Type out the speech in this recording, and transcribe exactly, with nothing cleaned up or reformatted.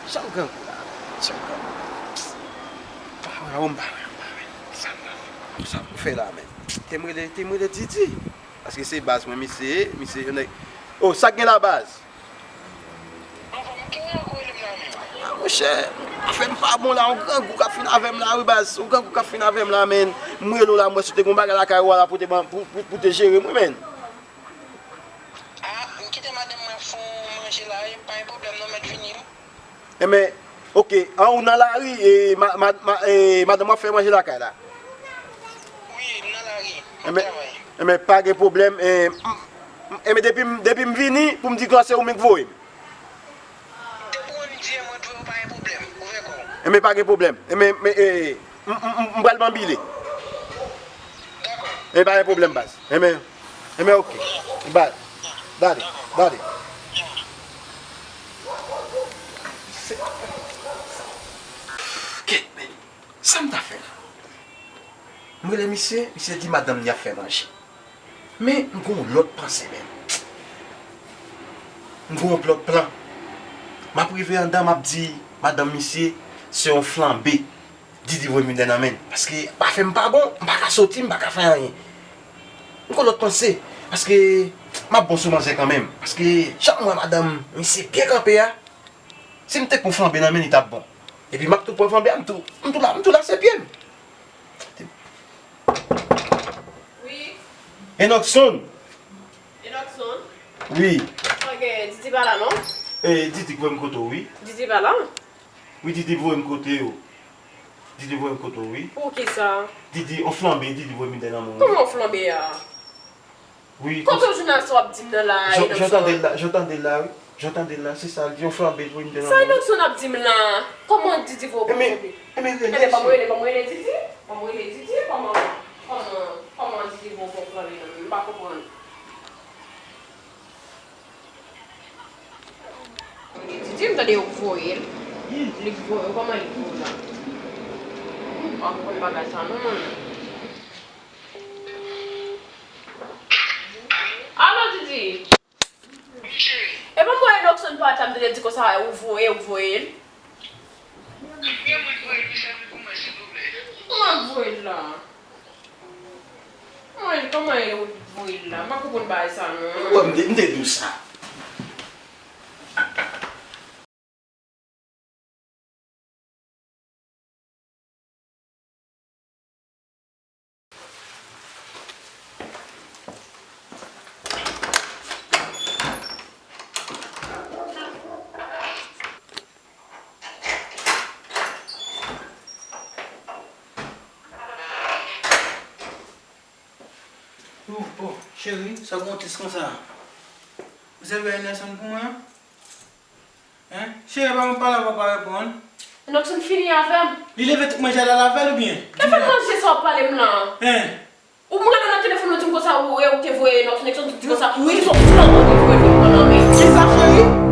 Jan grangou la, jan grangou. Pa wè, oh, m pa wè, m pa wè. Sa m fè la, men. Te m rele, te m rele Didi. Paske se baz mwen, misye, misye, yon nèg. Oh, sa k gen la, baz? Anfòm, ki moun k rele m la menm? Ah, monchè, afè m pa bon la, yon grangou k ap fin avè m la, wi, baz. Yon grangou k ap fin avè m la, men. M rele w la, m wè si w te gen yon bagay lakay ou a la pou te ban, pou, pou, pou te jere m, wi, men. Ah, m kite madanm mwen ap fè yon manje la, e pa gen pwoblèm non, mèt vini. Enben, oke, an ou nan lari, e, ma, ma, ma, e, madanm w ap fè manje lakay la? Wi, m nan lari, m ap travay. Enben, pa gen pwoblèm, e, m, m, enben, depi m, depi m vini, pou m di klò se ou menm k voye m. Depi w di mwen voye w, pa gen pwoblèm, ouvè kò w. Enben, pa gen pwoblèm. Enben, men, e, m, m, m, m pral banbile. Dakò. Enben, pa gen pwoblèm, baz. Enben, enben, oke. Baz. Dale, dale. Kèt, men. Sa m ta fè la? M rele misye, misye di madanm li ap fè manje. Men, m gen yon lòt panse, men. M gen yon lòt plan. M ap rive anndan, m ap di madanm misye, se yon flanbe. Didi voye m vin nan men l. Paske afè m pa bon, m pa ka soti, m pa ka fè anyen. M gon lòt panse. Paske m ap bon sou manzè kanmenm. Paske jan m wè madanm misye byen kanpe a, si m te pran flanbe nan men l, li t ap bon. Epi m ap tou pran flanbe a, m tou, m tou la, m tou lase pye m. Wi. Enokson. Enokson? Wi. Ok, Didi pa la non? E, Didi voye m kote w, wi. Didi pa la? Wi, Didi voye m kote w. Didi voye m kote w, wi. Pou ki sa? Didi, on flanbe, Didi voye m vin nan men w. Kòman on flanbe a? Wi. Kote w jwenn sa w ap di m nan la, Enokson? Jan w tande l la, jan w tande l la, wi. Jan w tande l la, se sa l di, on flanbe voye m vin nan men w. Sa Enokson ap di m la? Kòman Didi voye w flanbe? Enben, rele, ban m rele, ban m rele Didi. Ban m rele Didi, kòman, kòman, kòman Didi voye w flanbe nan men m? M pa konprann. Didi, m tande yo voye l. Li voye w, kòman li voye w la? M pa konprann bagay sa non, mwen. Alo, Didi. E pa mwen Enokson pa t ap di konsa, ou voye, ou voye l. Kòman l voye l la? Mwen, kòman e voye l la? M pa konprann bagay sa non. Bon, m te, m te di w sa. Oh, oh, cheri, sa w gen yon tris konsa? Ou sèvi a Enokson pou mwen? Hein? Cheri, pa mwen pale avè w, pa reponn. Enokson fini avè m. Li leve tout manje al avè l oubyen? Lè fè manje sa w ap pale m la. Hein? Ou m rele nan telefòn ou di m konsa ou, ou te voye Enokson, Enokson di konsa. Wi. Ou di se yon flanbe ou te voye l vin pran nan men. Kisa, cheri?